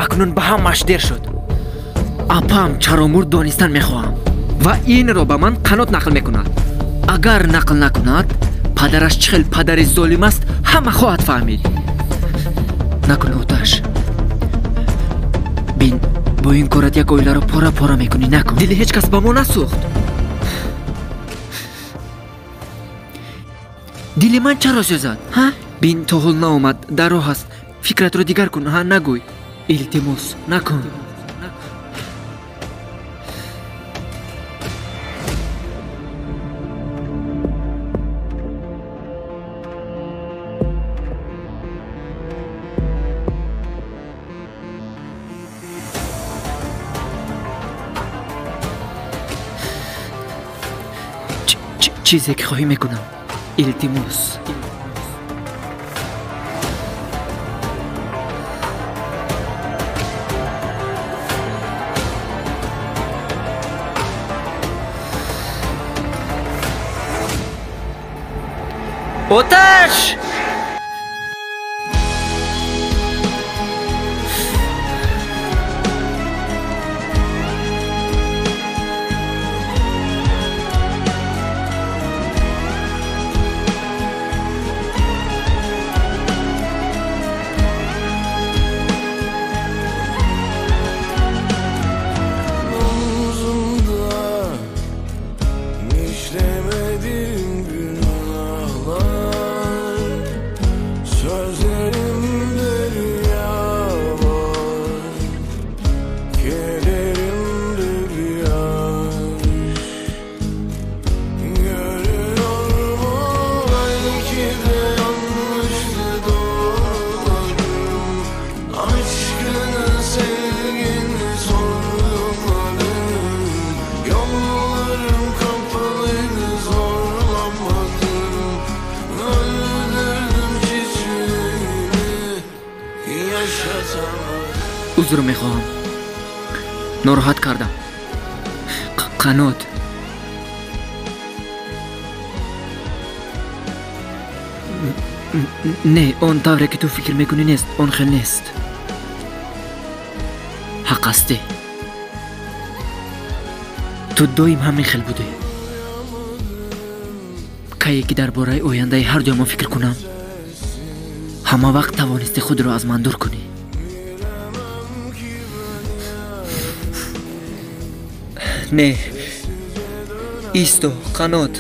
Акнун ба ҳамааш дер шуд. Апам чаро мурд донистан мехоҳам ва инро ба ман Қанот нақл мекунад. Агар нақл накунад, падараш чӣ хел падари золим аст, ҳама хоҳад фаҳмид. Накун, Оташ. Бин, бо ин корат як оиларо пора-пора мекунӣ. Накун. Дили ҳеҷ кас ба мо насӯхт. Дили ман чаро сӯзад? Ҳа? Бин, то ҳол наомад, дар роҳ аст. Фикратро дигар кун, ҳа, нагӯй. Илтимос, накун. Чизе ки хоҳӣ мекунам. Илтимос. Оташ! Узр мехоҳам. Нороҳат кардам. Қанот. Не, он тавре ки ту фикр мекунӣ нест, он хел нест. Ҳақ ҳастӣ. Ту доим ҳамин хел будӣ. Кае ки дар бораи ояндаи ҳар дуямон фикр кунам, ҳама вақт тавонистӣ худро аз ман дур кунӣ. Не, исто, Қанот.